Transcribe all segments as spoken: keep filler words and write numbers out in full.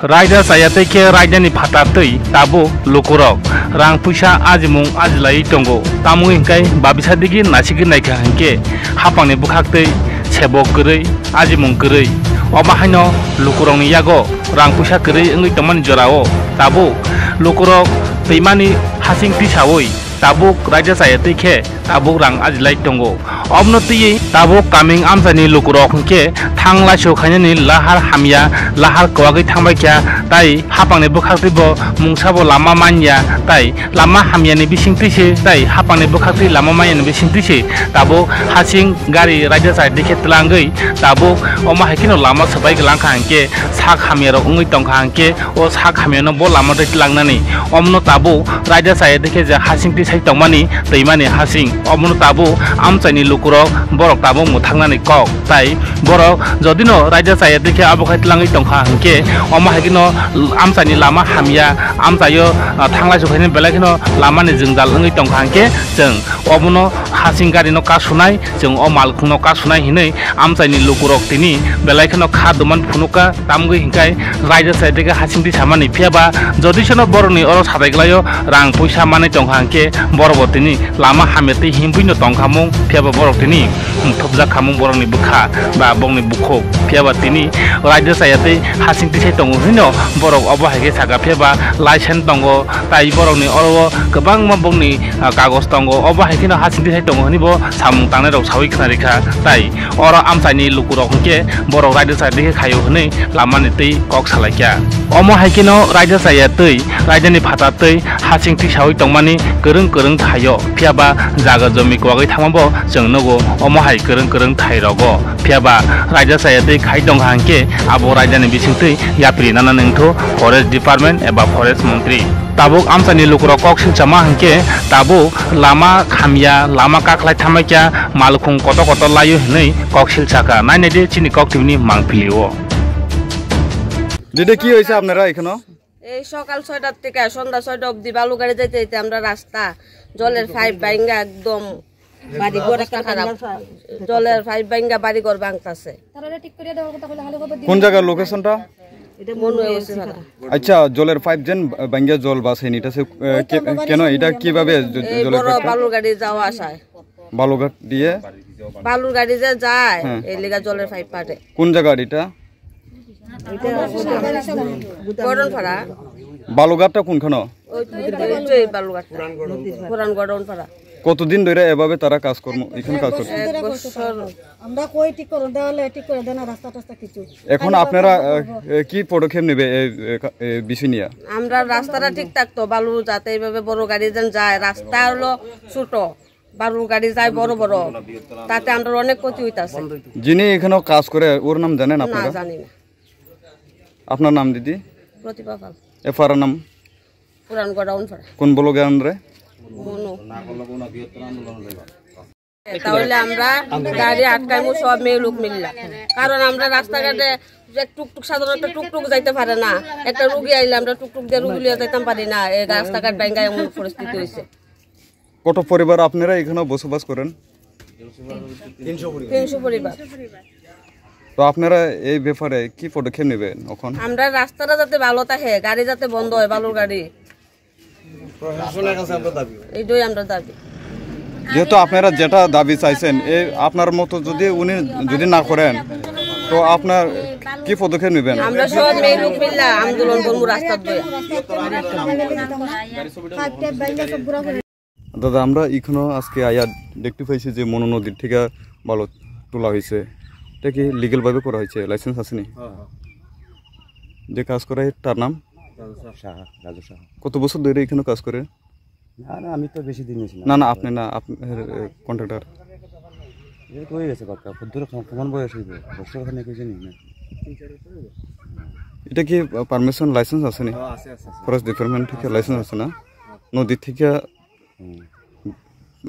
Raida chaya tei khe raidani phatar twi tabuk lukurok rang puisa ajimung ajilaiwi tongo. Tamo hwnkhe babisa digi nasigwi naikha hwnkhe hapangni bwkhak twi sebok kwrwi, ajimung kwrwi. Omo haino lukurokni yago rang puisa kwrwi wngwi tongmani jorao tabuk lukurok twimani hasing tisaui tabuk raida chaya twi khe tabuk rang ajilai tongo. Omono twiwi tabuk kaming amchaini lukurok hwnkhe thang laisuk khainani lahar hamya, lahar kwagwi thangbai kha, tai hapangni bwkhak twibo mungsa bo lama manya, tai lama hamyani bising twi se, tai hapangni bwkhak twi lama manyani bising twi se tabuk hasing gari raida chaya twi khe twlangwi tabuk omo hai kheno lama swbai gwlang kha hwnkhe sak hamya rok wngwi tongkha hwnkhe o sak hamyano bo lama twi tlangnani. Omono tabuk raida chaya twi khe je hasing tisai tongmani twimani hasing, omono tabuk amchaini lukurok borok tabuk mwthangnani kok. Tai borok jodino raida chaya twi khe abo khai tlangwi tongkha hwnkhe omo hai kheno amchaini lama hamya, amchaio, ah, thanglai sukhaini belai kheno lamani jwngjal wngwi tongkha hwnkhe chwng omono hasing garino kasunai, chwng o malkhungno kasunai hinwi amchaini lukurok tini belai kheno kha duman phunukha, tamgwi hinkhai raida chaya twi khe hasing tisamani. Phiya ba jodi seno borokni oro satai glaio rang puisa manwi tongkha hwnkhe borok bo tini lama hamya twi himbwino tongkhamung, phiya ba borok tini thopjak khamung borokni bwkha ba bongni bukhuk. Phiya ba tini raida chaya twi hasing tisai tongo hwino borok obo hai khe saka, phiya ba license tongo, tai borokni oro o kwbangma bongni, ah, kagoj tongo, obo hai kheno hasing tisai tongo hwnwi bo samung tangnai rok saui khna rikha. Tai oro amchaini lukurok hwnkhe borok raida chaya twi khe khaio hwnwi lamani twi kok salaikha. Omo hai kheno raida chaya twi, raidani phatar twi hasing tisaui tongmani kwrwng kwrwng thaio, phiya ba jaga jomi kwagwi thangma bo chwng nugo omo hai kwrwng kwrwng thai rogo. Phiya ba raida chaya twi khai tongkha hwnkhe abo raidani bising twi yapri nana nengthu forest department eba forest montri. Tabuk amchaini lukurok kok silchama hwnkhe tabuk lama khamya, lama kakhlai thamaikya, malkhung koto koto laio hinwi kok silsaka. Nainai de chini kok tibini mangpili o. দিদি, কি হয়েছে আপনারা এখানে? এই সকাল ছয়টার থেকে সন্ধ্যা ছয়টা অবধি বালু গাড়ি যাইতে যাইতে আমরা রাস্তা, জলের পাইপ ভাঙ্গা একদম বাড়ি ঘর অবস্থা খারাপ। জলের পাইপ ভাঙ্গা বাড়ি ঘর ভাঙতাছে। কোন জায়গার লোকেশনটা? মনে হয়েছে ভাড়া। আচ্ছা, জলের পাইপ যেন ভাঙ্গা জল বাসেনি, এটা সে, আহ, কে-, কেন, এটা কিভাবে জ-, জ-, এই জলের বড় পাইপটা? বালুর গাড়ি যাওয়া আসায়। বালুঘাট দিয়ে? বালুর গাড়ি যে যায়, হ্যাঁ। এই লিগা জলের পাইপ পাঠে। কোন জায়গার এটা? গরমপাড়া। বালুঘাটটা কোনখানে? ওই তো, ওই তো এই বালুঘাটটা। পুরান গরমপাড়া। কতদিন ধরে এভাবে তারা কাজকর্ম, এখানে কাজ করছে? এক বছর। আমরা কই ঠিক করে দেওয়া হলে ঠিক করে দেয় না, রাস্তা টাস্তা কিছু। এখন আপনারা, আহ, এ, কি পদক্ষেপ নেবে এই, এ, কা-, এ বিষয় নিয়ে? আমরা রাস্তাটা ঠিক থাকতো, বালু যাতে এইভাবে বড় গাড়ি যেন যায়, রাস্তা হলো ছোট। বালুর গাড়ি যায় বড় বড়, তাতে আমরার অনেক ক্ষতি হইতাছে। যিনি এখানে কাজ করে, ওর নাম জানেন না, আপনারা? জানি না। আপনার নাম, দিদি? প্রতিভা পাল। এ পাড়ার নাম? পুরান গোডাউন পাড়া। কোন ব্লকে আন্ডারে? মনো। তাহলে আমরা গাড়ি আটকাইমু সব মেয়ে লোক মিললা, কারণ আমরা রাস্তাঘাটে যে টুকটুক, সাধারণত টুকটুক যাইতে পারে না। একটা রুগী আইলে আমরা টুকটুক দিয়ে রুগী লিয়ে যাইতাম পারি না, এই রাস্তাঘাট ভাঙ্গা এমন পরিস্থিতি হয়েছে। কত পরিবার আপনারা এখানে বসবাস করেন? তিনশো পরিবার। তো আপনারা এই ব্যাপারে কি পদক্ষেপ নেবেন এখন? আমরা রাস্তাটা যাতে ভালো থাকে, গাড়ি যাতে বন্ধ হয়, বালুর গাড়ি। প্রশাসনের কাছে আমরা দাবি করি। এইটাই আমরা দাবি। যেহেতু আপনারা যেটা দাবি চাইছেন, এই আপনার মতো যদি উনি যদি না করেন, তো আপনার কি পদক্ষেপ নেবেন? আমরা সব মেয়ে লোক মিলে আন্দোলন করবো রাস্তার বইয়া। দাদা, আমরা এখানে আজকে আয়া দেখতে পাইছি যে মনু নদীর থেকে বালু তোলা হয়েছে। এটা কি লিগ্যাল ভাবে করা হয়েছে? লাইসেন্স আছে নি? হ্যাঁ, হ্যাঁ। যে কাজ করে তার নাম? রাজু সাহা। সাহা, রাজু সাহা। কত বছর ধরে এখানে কাজ করে? না, না, আমি তো বেশি দিন হয়েছি না। না, না, আপনি না, আপনার, এ, কন্ট্রাক্টর। এটা তো হয়ে গেছে পাক্কা। কত দূর, কেমন বয়স হইবে? বছর খানেক হয়েছে নি না? এটা কি, আ, পারমিশন লাইসেন্স আছে নি? হ্যাঁ, আছে, আছে, আছে। ফরেস্ট ডিপার্টমেন্ট থেকে আছে, লাইসেন্স আছে। আছে না? হ্যাঁ। নদী থেকে, হুম।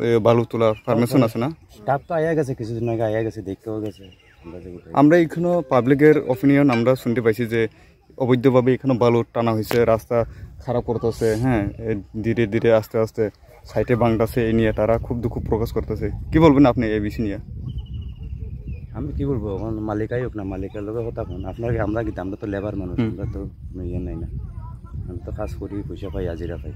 এ, বালু তোলা পারমিশন আছে না? স্টাফ তো আয়া গেছে, কিছুদিন আগে আয়া গেছে, দেখতেও গেছে। আমরা যে কোথায় আমরা এখানে পাবলিকের ওপিনিয়ন আমরা শুনতে পাইছি যে অবৈধভাবে এখানে বালু টানা হয়েছে, রাস্তা খারাপ করতেছে, হ্যাঁ, এ, ধীরে ধীরে আস্তে আস্তে সাইডে ভাঙতেছে, এই নিয়ে তারা খুব দুঃখ প্রকাশ করতেছে। কি বলবেন আপনি এই বিষয় নিয়ে? আমি কি বলবো, এখন মালিক আইক না, মালিকের লগে কথা কন। আপনার কি, আমরা কি, আমরা তো লেবার মানুষ, হুম। আমরা তো ইয়ে নাই না। আমি তো কাজ করি, পয়সা পাই, হাজিরা পাই।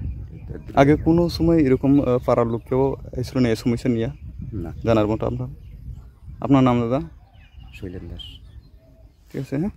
আগে কোনো সময় এরকম, আহ, পাড়ার লোক কেউ এসেছিল না এই সমস্যা নিয়ে? না। জানার মতো আপনার? আপনার নাম দাদা? শৈলেন দাস। ঠিক আছে, হ্যাঁ?